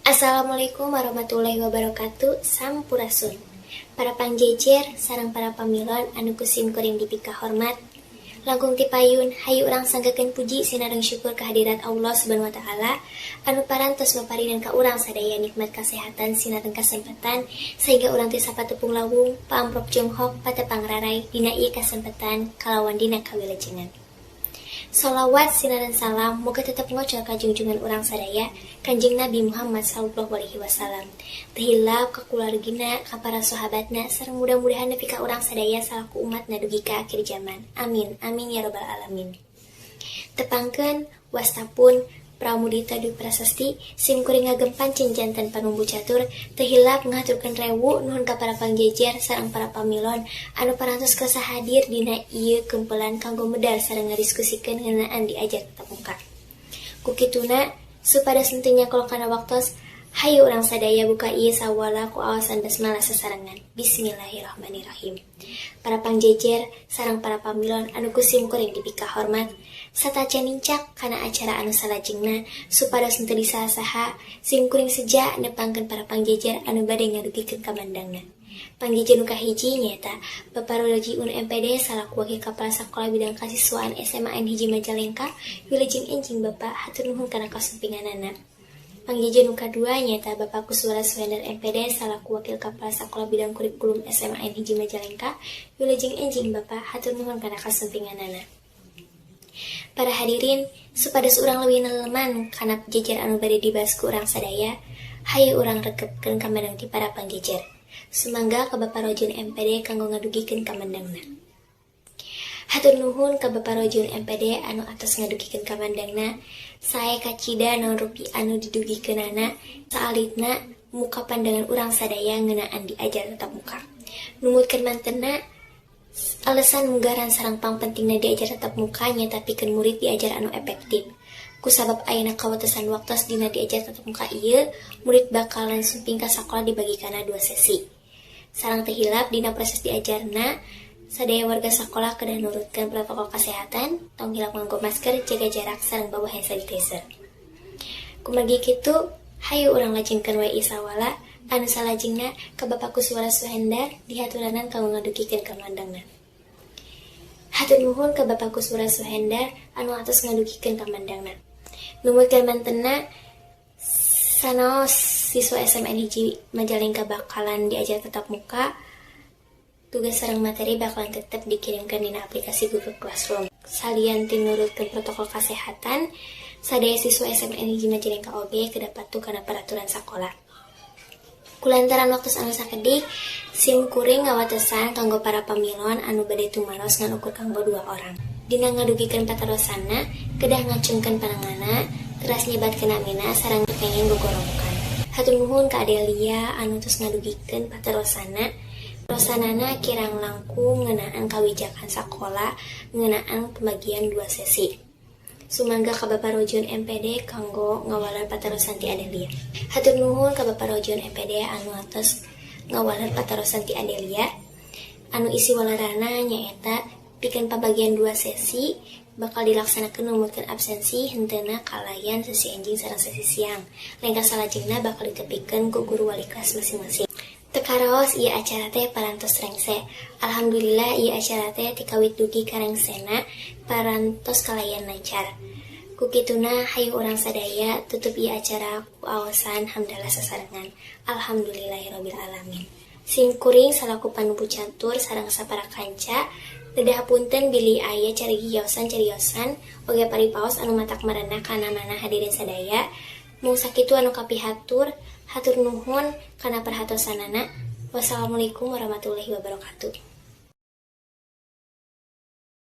Assalamualaikum warahmatullahi wabarakatuh. Sampurasun, para pangjejer sareng para pamilon anu ku sim kuring dipika hormat. Langkung ti payun, hayu urang sanggakeun puji sinareng syukur kehadirat Allah Subhanahu wa Taala anu parantos maparinan ka urang sadaya nikmat kesehatan sinareng kasempatan sehingga urang tiasa patepung lawung, paamprok jonghok, patepang raray dina ieu kasempatan kalawan dina kawilujengan. Salawat sinareng salam muga tetep ngocor ka junjungan urang sadaya, Kanjeng Nabi Muhammad sallallahu alaihi wasallam. Teu hilap ka kulawargina, ka para sahabatna, sareng mudah-mudahan nepi ka urang sadaya salaku umatna dugi ka akhir zaman. Amin amin ya robbal alamin. Tepangkeun, wasta pun Pramudita Dwi Prasasti, sim kuring ngagem pancen janten panumbu catur, teu hilap ngahaturkeun rewu nuhun ka para pangjejer sareng para pamilon anu parantos kersa hadir dina ieu kempelan kanggo medal sareng ngadiskusikeun ngeunaan diajar tatap muka. Ku kituna, supados henteu nyakolok kana waktos, hayu urang sadaya buka ieu sawala ku aosan basmalah sasarengan. Bismillahirrahmanirrahim. Para pangjejer sareng para pamilon anu ku sim kuring dipika hormat, satacan nincak kana acara anu salajengna, supados henteu disaha-saha, sim kuring seja nepangkeun para pangjejer anu bade ngadugikeun kamandangna. Pangjejer nu kahiji nyaeta Bapak Rojiun MPD salaku Wakil Kepala Sekolah Bidang Kasiswaan SMA N 1 Majalengka. Wilujeng enjing, Bapak, hatur nuhun kana kasumpinganana. Pangjejer nu kadua nyaeta Bapak Kuswara Suhendar MPD salaku Wakil Kepala Sekolah Bidang Kurikulum SMA N 1 Majalengka. Wilujeng enjing, Bapak, hatur nuhun kana kasumpinganana. Para hadirin, supados urang leuwih neleman kana jejer anu bade dibahas ku urang sadaya, hayu urang rekepkeun kamandang ti para pangjejer. Sumangga ka Bapak Rojun MPD kanggo ngadugikeun kamandangna. Hatur nuhun ka Bapak Rojun MPD anu atos ngadugikeun kamandangna. Sae kacida naon rupi anu didugikeunana, saalitna muka pandangan urang sadaya ngeunaan diajar tatap muka. Numutkeun mantenna, alasan munggaran sareng pangpentingna diajar tatap muka nyaeta pikeun murid diajar anu efektif. Kusabab ayana kawatesan waktos dina diajar tatap muka ieu, murid bakalan sumping ka sakola dibagi kana dua sesi. Sareng teu hilap, dina proses diajarna sadaya warga sakola kedah nurutkeun protokol kesehatan, tong hilap nganggo masker, jaga jarak, sareng bawa hand sanitizer. Kumargi kitu, hayu urang lajengkeun wae sawala anu salajengna ka Bapak Kuswara Suhendar dihaturanan kanggo ngadugikeun kamandangna. Hatur nuhun ka Bapak Kuswara Suhendar anu atos ngadugikeun kamandangna. Numutkeun mantenna, sanaos siswa SMN 1 Majalengka bakalan diajar tatap muka, tugas sareng materi bakalan tetep dikirimkan dina aplikasi Google Classroom. Salian ti nurutkeun protokol kesehatan, sadaya siswa SMN 1 Majalengka oge kedah patuh kana peraturan sakola. Kulantaran waktu anu sakedik, sim kuring ngawatesan kanggo para pamilon anu bade tumaros ngan ukur kanggo dua orang. Dina ngadugikeun patarosanna, kedah ngacungkeun pananganna, teras nyebatkeun namina sareng kenging gogorowokan. Hatur nuhun ka Adelia anu tos ngadugikeun patarosanna. Patarosanana kirang langkung ngeunaan kawijakan sakola ngeunaan pembagian dua sesi. Sumangga ka Bapak Rojun MPD kanggo ngawaler patarosan ti Adelia. Hatur nuhun ka Bapak Rojun MPD anu atos ngawaler patarosan ti Adelia. Anu isi walerana nyaeta pikeun pambagian dua sesi bakal dilaksanakeun numutkeun absensi henteuna kalayan sesi enjing sareng sesi siang. Lengkah salajengna bakal ditepikeun ku guru wali kelas masing-masing. Teu karaos ieu acara teh parantos rengse. Alhamdulillah, ieu acara teh tikawit dugi ka rengsena parantos kalayan lancar. Ku kituna, hayu urang sadaya tutup ieu acara ku aosan hamdalah sasarengan. Alhamdulillahirabbil alamin. Sim kuring salaku panumbu catur sareng sapara kanca nedah hapunten bilih aya cariosan-cariosan oge paripaos anu matak marena kana manah hadirin sadaya. Mung sakitu anu kapihatur, hatur nuhun kana perhatosanana. Wassalamualaikum warahmatullahi wabarakatuh.